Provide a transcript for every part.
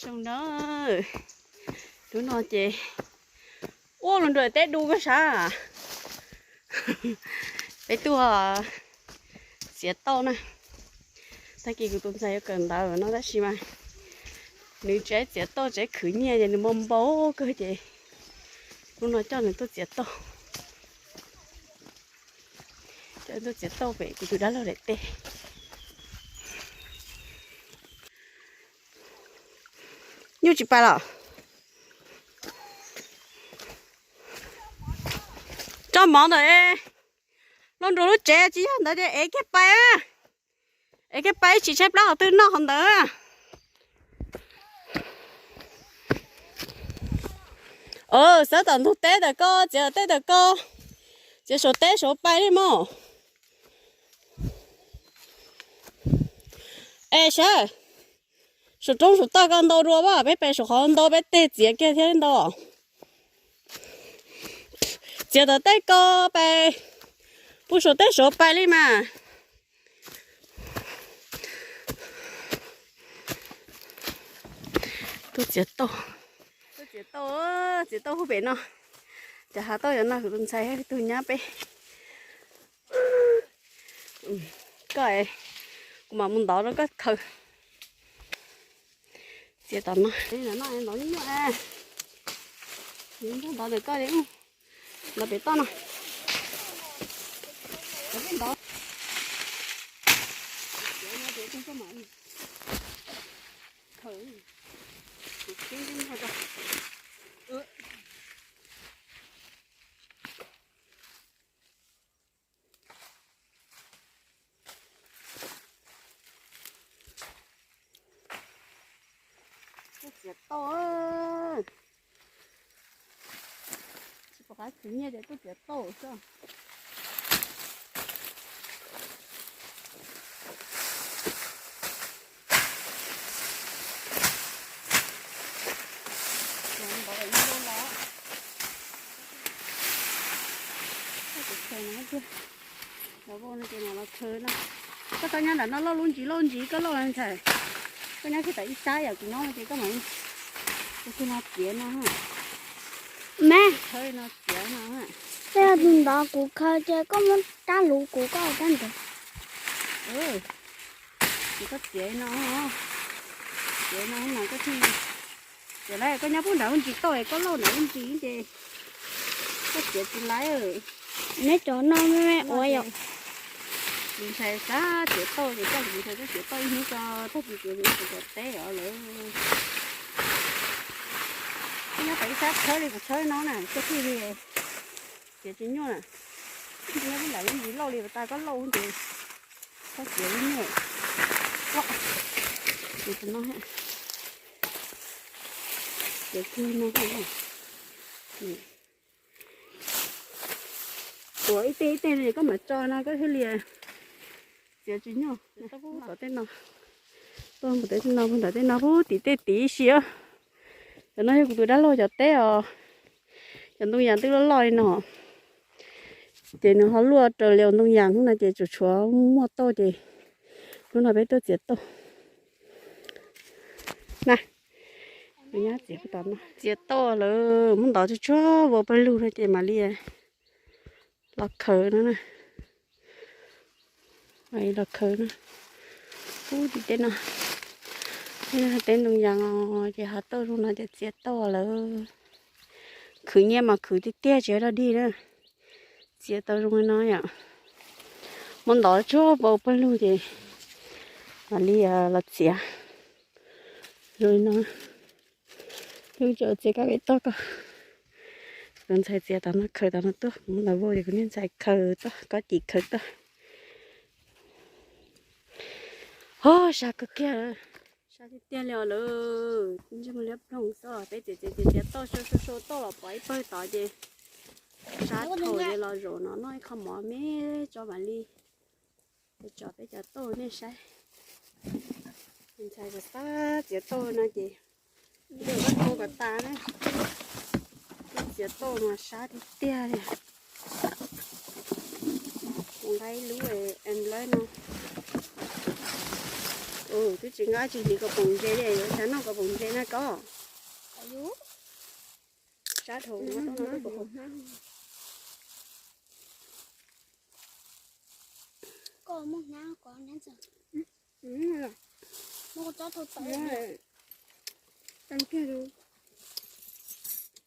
Zoo na, hnub no ces ua los nram teb du koj sav. Peb tuaj txiav tauj na. Tag kis kuv tus ntxhais yuav kawm ntawv no tab sis mas nws tsev txiav tauj tsev khwv nyiaj ces nws npau npau kawg ces hnub no coj nws tuaj txiav tauj. Coj nws tuaj txiav tauj pem kuv tus dab laug daim teb. Nyuj tsis pais los? Tso mov ntawm lauj nrug lub tsev tsis yog ntawd ces ev kiag pais. Ev kiag pais ib tsis tshaib plab qhov twg noj qhov ntawd. Xawb tom ntug teb ntawm koj, txiav tom teb ntawm koj, txiav saum teb saud pais li mog. Es sav, saum roob saum toj koj ntau dua as, peb pem saum qhov ntau peb tej txiav kiag thiab ntau. Txiav tom teb koj pais, pub saum teb saud pais li mas. Tuaj txiav tauj, tuaj txiav tauj, txiav tauj hauv pem no. Cov hav tauj yog no kuv tus ntxhais thiab tus nyab peb. Koj, kuv mam mus ntov rau koj khaws. Txiav tom no, ntov nyuaj, ntov ntawm koj li, ntov pem toj no. Ntov, khaws. Tuaj txiav tauj, tsis pom qab khwv nyiaj ces tuaj txiav tauj xwb. Koj nyob nram no loj lub ntsis loj ntsis koj loj ntxhais. Koj nyob kiag tom ib sab yom, kuv nyob no ces koj mam, kuv tus no txiav no. Me, no txiav no. Tej tus ntov kuv khaws ces koj muab rab luv kuv koj ua rab ntawd. Ces koj txiav no, txiav no mas koj thiaj, txiav lawm koj nyob pub nram lub ntsis tauj es koj lauj nram lub ntsis ces koj txiav tsis lawm. Neb cov no me me ua yom. Kuv ntxhais xav txiav tauj ces coj kuv ntxhais tuaj txiav tauj ib hnub tso, tag kis ces kuv mus tom teb os lawm. Koj nyob tom ib sab tshawb li kuv tshawb no na, koj thiaj li txiav tsis nyuaj na. Nyob pub nram lub ntsis lauj li tas koj lauj ces koj txiav nyuaj. Txiav no, txiav kiag no. Tuav ib teg ib teg li koj mam tso no koj thiaj li txiav tsis nyuaj. Tom tej no, tuaj tom tej no, tom tej no pub tim tej tid ib si. Cov no yog kuv tus dab laug cov teb os. Cov ntoo yas twb loj loj li no, ces nws ho luaj raws li ntoo yas hnub no ces tsuas tshuav muaj tauj ces hnub no peb tuaj txiav tauj na. Txiav tauj lawm, muab ntov tsuag tsuag vau pawg lug no ces mam li los khaws no na. Los khaws no, pub tim tej no. Teb ntoo yas ces hav tauj zoo no ces txiav tauj lawm. Khwv nyiaj mas khwv tiag tiag tsis yog dog dig na. Txiav tau zoo li no yom. Muab ntov tsuag vau pawg lug ces mam li los txiav zoo li no. Lub tso txiav kab pem toj ko. Kuv ntxhais txiav tom no khaws tom no tuaj, kuv muab ntov vau ces kuv niag ntxhais khaws toj, Kob Cim khaws toj. Ho sab kawg kiag, sab tiag tiag li os lawm. Ntsej muag liab ploog xwb, peb txiav txiav txiav txiav tauj sau sau sau tauj los pom ib pawg tod ces sab dhau ces los zaum no noj ib qho mov me tso mam li tso peb cov tauj nej saib. Ntxhais kom xab txiav tauj no ces ua kom tas na. Txiav tauj mas sab tiag tiag li. Kuv nqa ib lub em lawb no. Twb tsis nqa tsis hliv kaus poom ntses li, yuav xav noj kaus poom ntses na koj. Sab dhau no. Koj muab hnab ko hnab ntxawg. Muab kua txob thau tau. Tau kiag.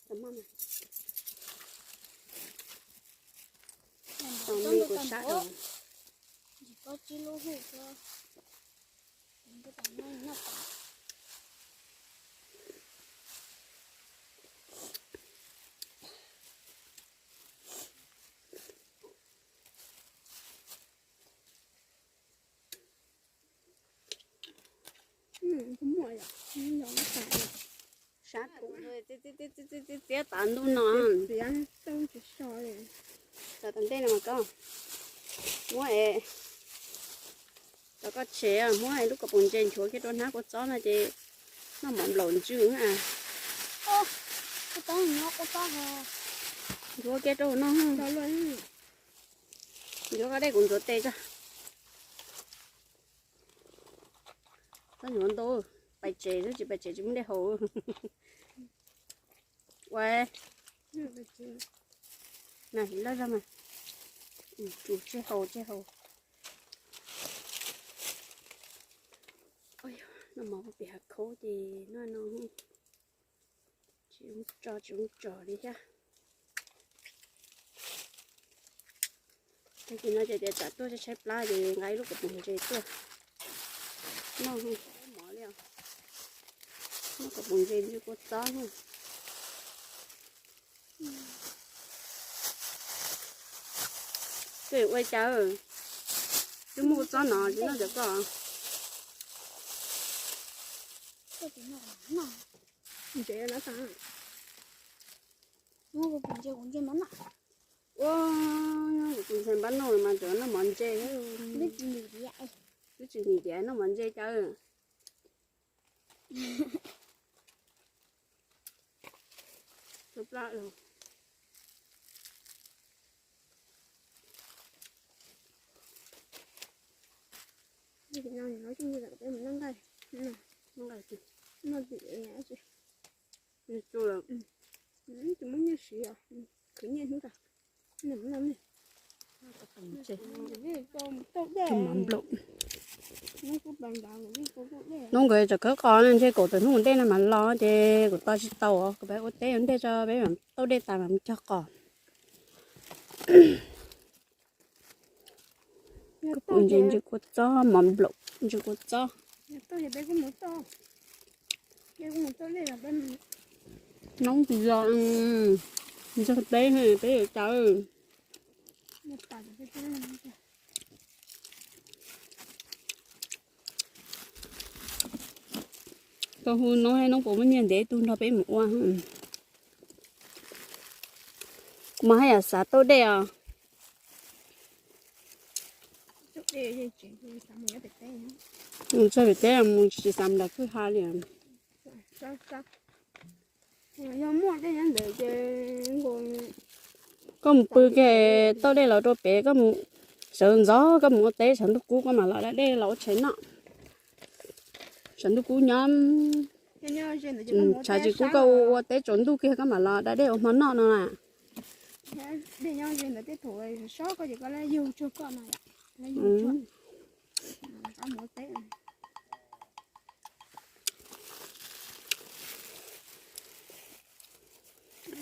Tau me kuv sab dhau. Tsis paub tsib lub hwj ko. Sab, txiab tas ntuj no. Txiav tau tsis so li. Txav tom ntej no mas koj muab, txav koj tshem, muab lub kaus poom ntses nchuav kiag rau hnab kua txob no ces noj mov nplaum ntswg na. Nchuav kiag rau hauv no. Nchuav qab dej kuv ntxuav tes tso. Txhob nchuav ntau, pais tsev xwb tsis pais tsev tsis muaj dej haus. Ua, na hliv loj zog mas. Tsej haus tsej haus. Noj mov pem hav khaub ces noj no tsis tso tsis tso li thiab. Tag kis no ces tias tsam tuaj tshaib tshaib plab ces nqa ib lub kaus poom ntses tuaj noj. Mov li os, noj kaus poom ntses ntsw kua txob na. Koj ua cas, twb muaj kua txob no tsis noj cov koj. Ntses no tas. Ua, kuv tus ntxhais npab noj mas tseem noj mov ntse. Twb tsis nim tias noj mov ntse cas. Tsis muaj nyiaj siv, khwv nyiaj hnub tas. Hnub nkawd tseem khawb qos ne, ntshe kaum tawm hnub mus dej no mas los ces kuv tos tsis tau, kuv pab ua teb ua ntej tso peb mam tauj dej tas mam cog qos. Kuv pum ntses ntsw kua txob, mov nplaum ntsw kua txob. Noob tis zo, ntsw peb, peb yuav tau. Koj hu noob, noob puas muaj nyiaj ntev tug nrog peb mus ua. Kuv mas haj yam xav tauj dej os. Txog pem teb mus tsis xav mus nram kwj ha li. Koj mus pw kiag tauj dej los rau pem, koj mus sawv ntxov koj mus ua teb, sawv ntuj kub koj mam los da dej los ua tshais noj. Sawv ntuj kub nyob, tshav tsis kub koj ua teb tsaus ntuj kiag koj mam los da dej ua hmo noj no na.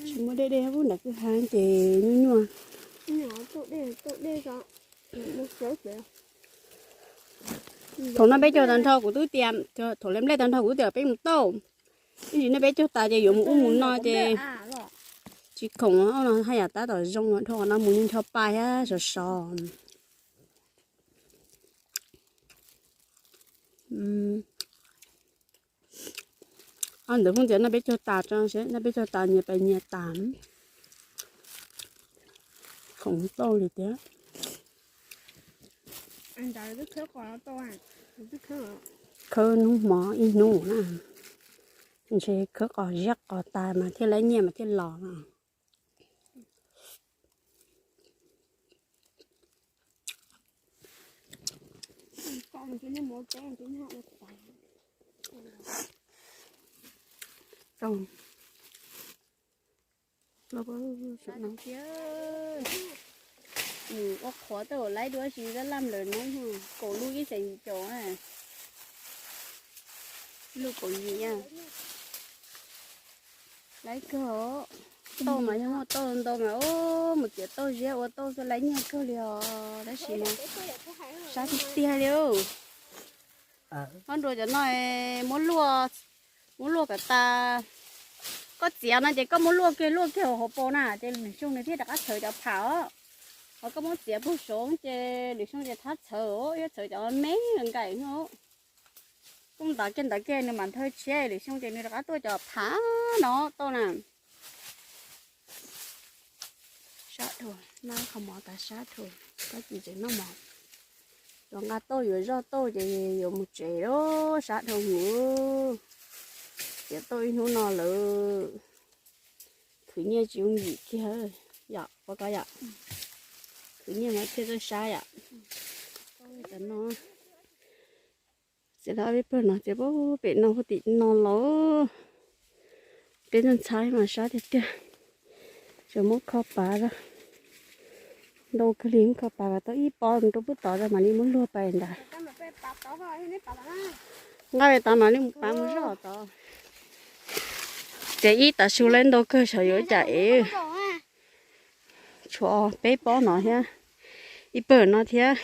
Tsis muaj dej, dej pub nram kwj ha ces nyuaj nyuaj. Thaum no peb cog tag nrho kuv twb tias, thaum lawv nplej tag nrho kuv twb tias peb mus tauj. Ib ntsis no peb cog tas ces yuav mus ub mus no ces tsis khoom, no haj yam tab tom zoo dhau qhov no mus ncho pa thiab sov sov. Ntawd phooj ywg, no peb cog tas tso, no peb cog tas nyias pais nyias tas. Khoom tauj li tiag. Khawb hnub hmo ib hnub na, ntshe khawb qos ziab qos tas mas thiaj laib nyiaj mas thiaj los na. Ua qhuav tau laib dua si laj laj lawm no, kaum lub ib xees caum, lub kaum yim. Laib kawg, tauj mas yog muaj tauj ntau mas mus txiav tauj ziab ua tauj xwb laib nyiaj kawg li os, tab sis mas sab tiag tiag li. Ob nrua cov no muab luaj, muab luaj kom tas. Koj txiav no ces koj muab luaj kiag luaj kiag hauv paus na ces lwm xyoo nws thiaj rov qab txhawv cov pham os. Ho koj muab txiav puag saud ces lwm xyoo ces thab txhawv, yuav txhawv cov me nkaim no. Koj ntawd kiag ntawd kiag nws mam nthawj tshiab, lwm xyoo ces nws rov qab tuaj cov pham no tau na. Sab dhau, noj qhov mov tas sab dhau, koj tsis tseem noj mov. Los nqa tauj yuav zoj tauj ces yuav mus tsev lawm, sab dhau mus. Txiav tauj ib hnub no lawm, khwv nyiaj tsis yooj yim kiag yom, pom koj yom. Khwv nyiaj mas thiaj txawj sab yom. Cov no txiav tau peb pawg no, txiav pem no puag tim no los, peb ntxhab mas sab tiag tiag. Tseem muab kho pav, ntau kawg li, muab kho pav kom tau ib pob rau puag tod mam li muab luag pais ntawd. Nqa pem tod mam li mus pav mus zoj tod. Txiav ib tav su lawm ntau kawg xyov yuav cas es. Tshuav peb pob no thiab, ib pawg no thiab.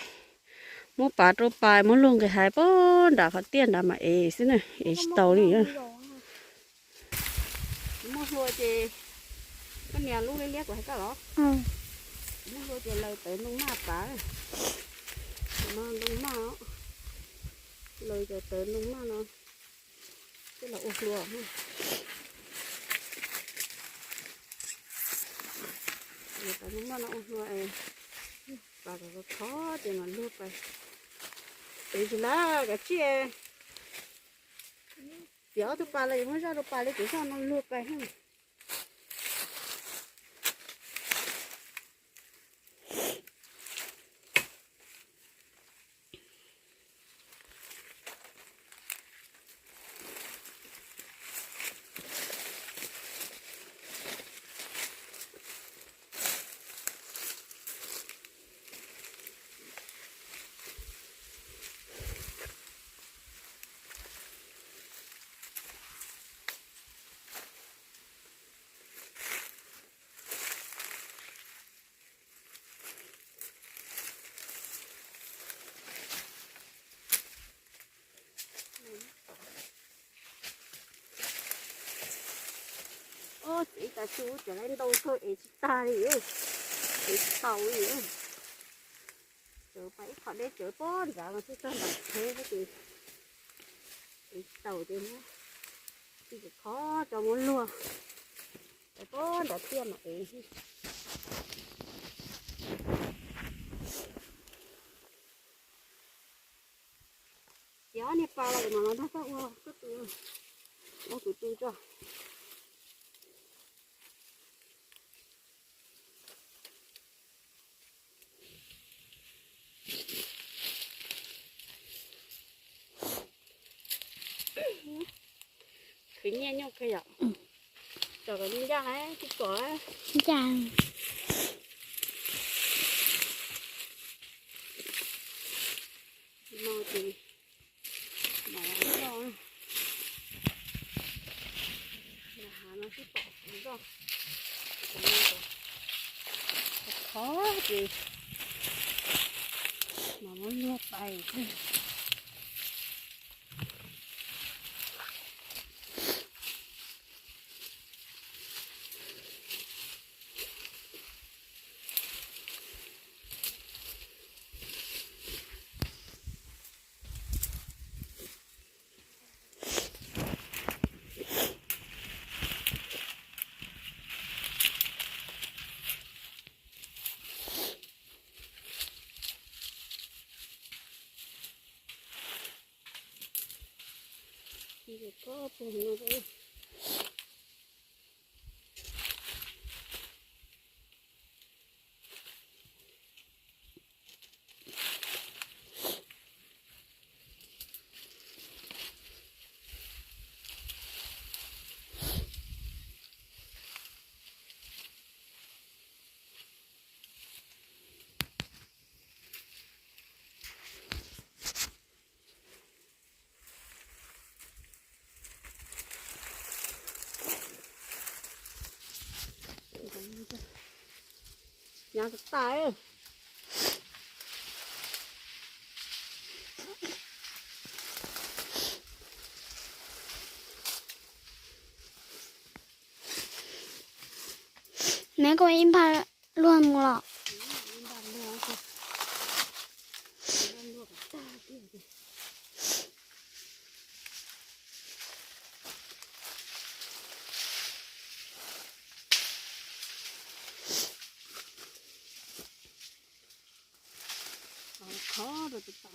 Muab pav rau pais muab luag nqis hais pem nram qhov tiaj nrad mas ev xwb na, ev tsis tau li. Muaj hlua ces, koj nias lub liab liab kuv hais koj los? Muaj hlua ces laws tawv ntoo maj pav. No ntoo maj, laws cov tawv ntoo maj no coj los ua hlua. Laws tawv ntoo maj no ua hlua, pav kom khov ces mam luag pais. Ev tsis lawm kav tsij. Txiav ob tug pas los yuav muab zaj rau pas li, kuv zaj no luag pais. Ob txiv tas su cov laib ntau kawg es tsis tag li, es tsis tau li. Cawv pas ib qho deb cawv pob nrad no twb tag nram tsheb ces es tsis tau ces muab tij khov tso muab luag cawv pob nrad tiaj mas es. Txiav ob niag pas los mam los nrog koj ua koj tus, ua kuv tus tso. Khwv nyiaj nyuaj kawg yom. Tsom kom ncaj na tsis pom. Ncaj. No ces mam zoj. Hav no sib pom zoj. Khov ces mam muab luag pais xwb. Hnyav tas tas. Neb koj ib npag luag mus los. Khov rau tus tas.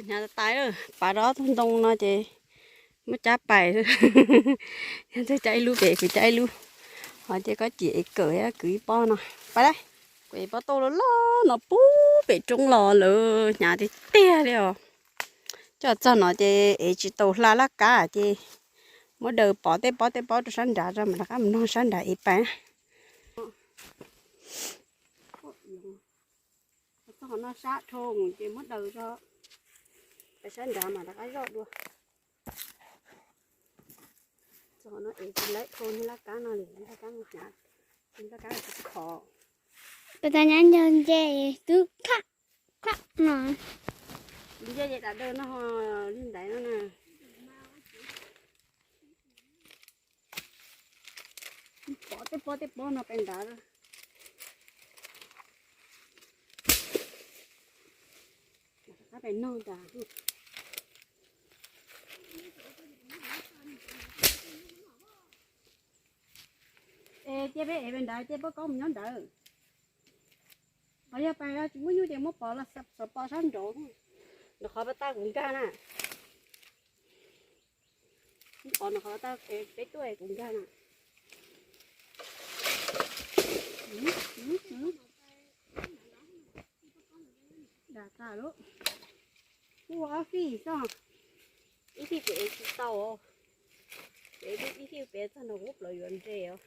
Hnyav tas tas, pas rau ob tug ntoo no ces muab cab pais. Yog ntxawg cab ib lub pem kuv cab ib lub, ho cia koj cim es kawm kwv ib pob no. Pais lauj, kuv ev pob tauj loj loj no puag pem roob los lawm, hnyav tiag tiag li os. Coj txog no ces ev tsis tau hla laj kab ces muab daws pov tej pob tej pob rau sab nrad tso mam rov qab mus nrog sab nrad ev pais. Txog qhov no sab dhau ces muab daws tso, pais sab nrad mam rov qab zoj dua. Txog qhov no es tsis laib dhau niag laj kab no li, laj kab no hnyav, laj kab tsis khov. Pes tas nyab ncaug nce twb khab khab no. Nce ces dav daw no li ntawd no na. Pov tej pob tej pob no pes nrad. Qab pes no tas. Es cia peb ev pes nrad, cia peb kaub mus nyob nrad. Qhov yog pais tsis muaj nyuj ces muab pov los xov pov sab nraud, nram qhov pas tau kuv nkag na. Muab pov nram qhov pas tau peb tuaj kuv nkag na. Dam tas lawm. Kuj ua ob fij xwb. Ib fij kuv ev tsis tau. Ces ib fij pem txog nram kuv plaws yuav nres os.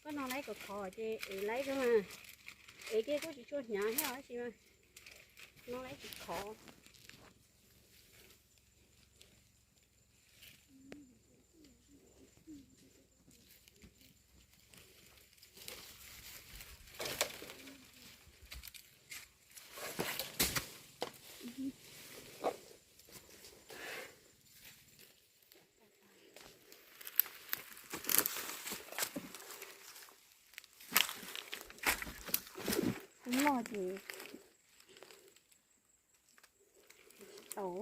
Koj no laib kom khov ces ev laib xwb mas. Ev kiag kuj tsis tshua hnyav thiab tab sis mas no laib tsis khov. Kuv loj ces tsis tau.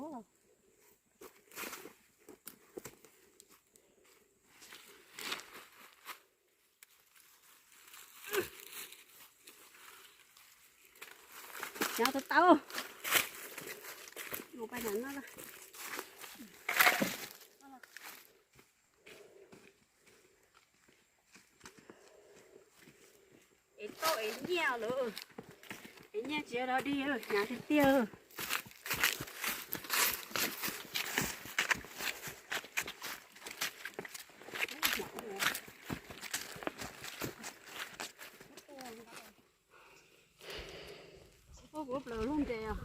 Hnyav tas tas. Mus pais nram no. Es tauj es nyiaj lawm, es nyiaj tsis yog dog dig, hnyav tiag tiag. Kuv plaws lub nres os.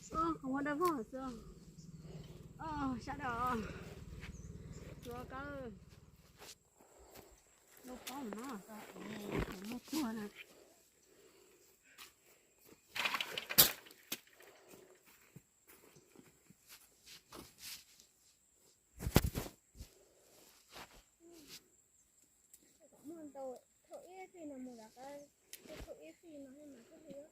Qhov muaj dawb vog xwb. Sab dau. Tua kawg. Lub pob no, muaj tuag na. Muaj ntau, thauj ib fij no mus lawm, thauj ib fij no mas koj hlub.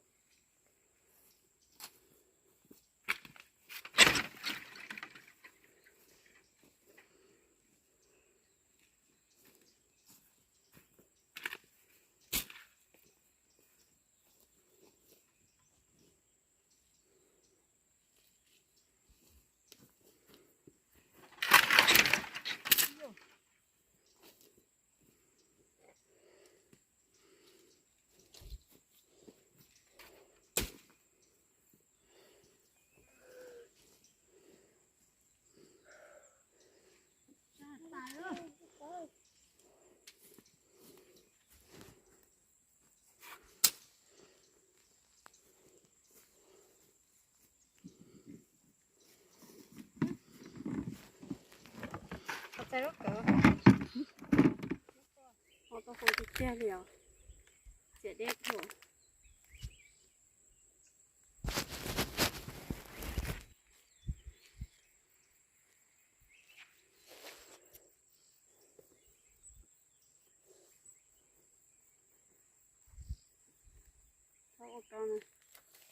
Ho tau hu tiag tiag li os. Txias deb tuaj.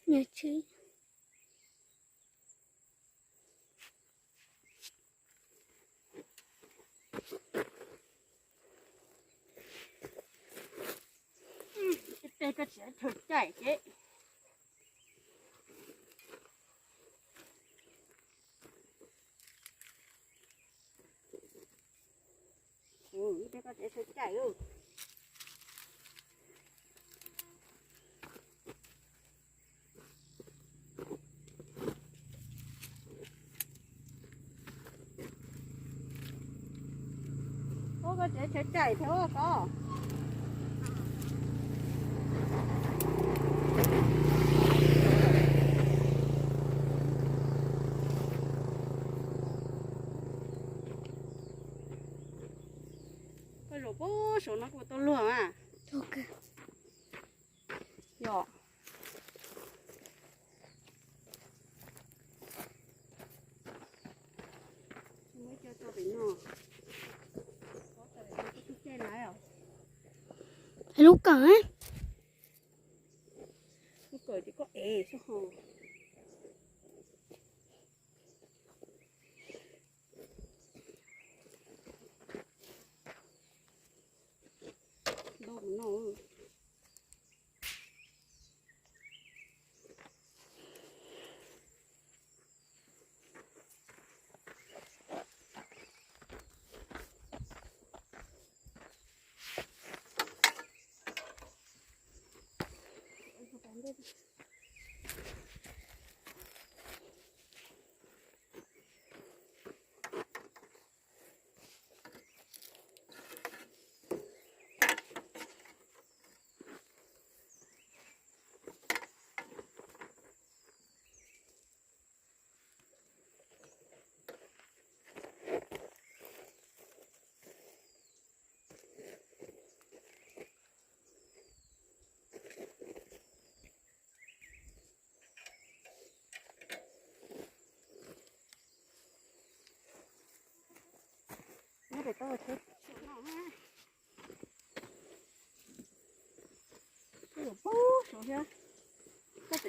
Nyob tsis. Ib teg koj tsis chaw caij ces. Ib teg koj tsis chaw caij. Ua koj tsev chaw caij thiab ua koj. Koj zaum pem saum no kuj tau luag mas. Yog. Lub kawm, lub kawm ces koj ev xwb ho. Koj tseem ua kawm thiab lauj. Kuv sim thiab kuv laib xwb.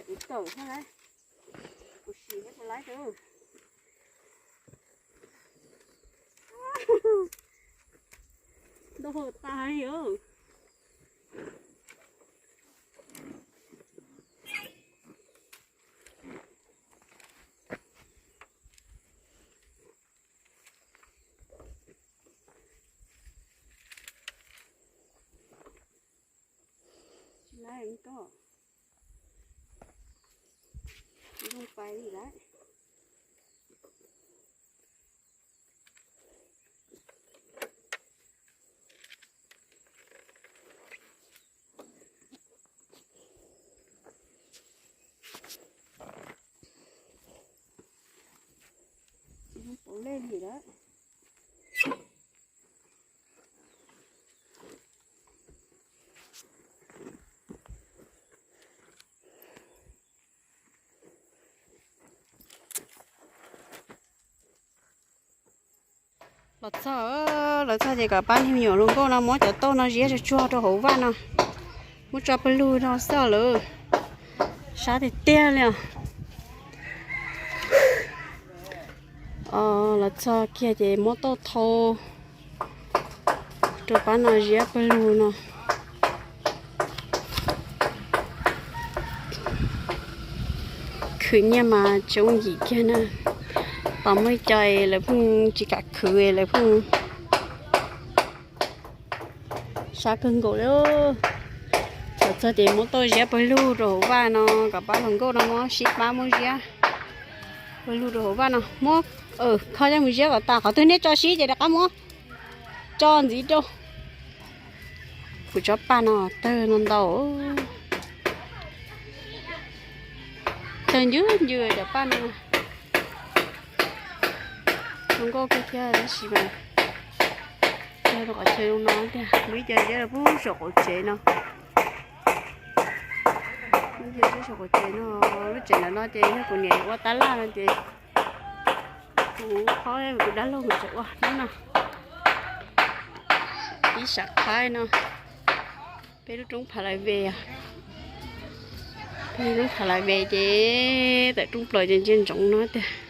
Ntau tas li os. Tsis laib koj. Tsis zoo pais li lawm. Tsis zoo pauv lej li lawm. Los txog, los txog ces kom pab niag me nyuam hluas nkauj no muab cov tauj no ziab tsuag tsuag rau hauv vaj no, muab tso pawg lug no xwb lawm. Sab tiag tiag li os. Los txog kiag ces muab tauj thau rau pab no ziab pawg lug no. Khwv nyiaj mas tsis yooj yim kiag na. Tos muaj ib co lawv pheej tsis kam khwv, lawv pheej sab kawg nkaus li. Los txog ces muab tauj ziab pawg lug rau hauv vaj no, kom pab hluas nkauj no muab sib pab muab ziab pawg lug rau hauv vaj no. Muab, kho coj mus ziab kom tas, qhov twg nej tso sib ces rov qab muab tso ntxiv rau. Kuv tsob paj no tawg no ntau, tawg ncw ncw cov paj no. Zoo nkauj kawg thiab tab sis mas Rau qhov chaw zoo no tiag, muaj ib co ziab rau pub saum qaum tsev no. Muaj ib co ziab saum qaum tsev no, lub tsev ntawm no ces yog kuv niam ua tab laj no ces kuv qhov kuv dab laug kuv tseem ua hnub no. Ib sab qhaib no, peb lub roob Pha Lais Ve os. Peb lub roob Pha Lais Ve ces tawm roob plaws ces ntsia ntsoov no tiag.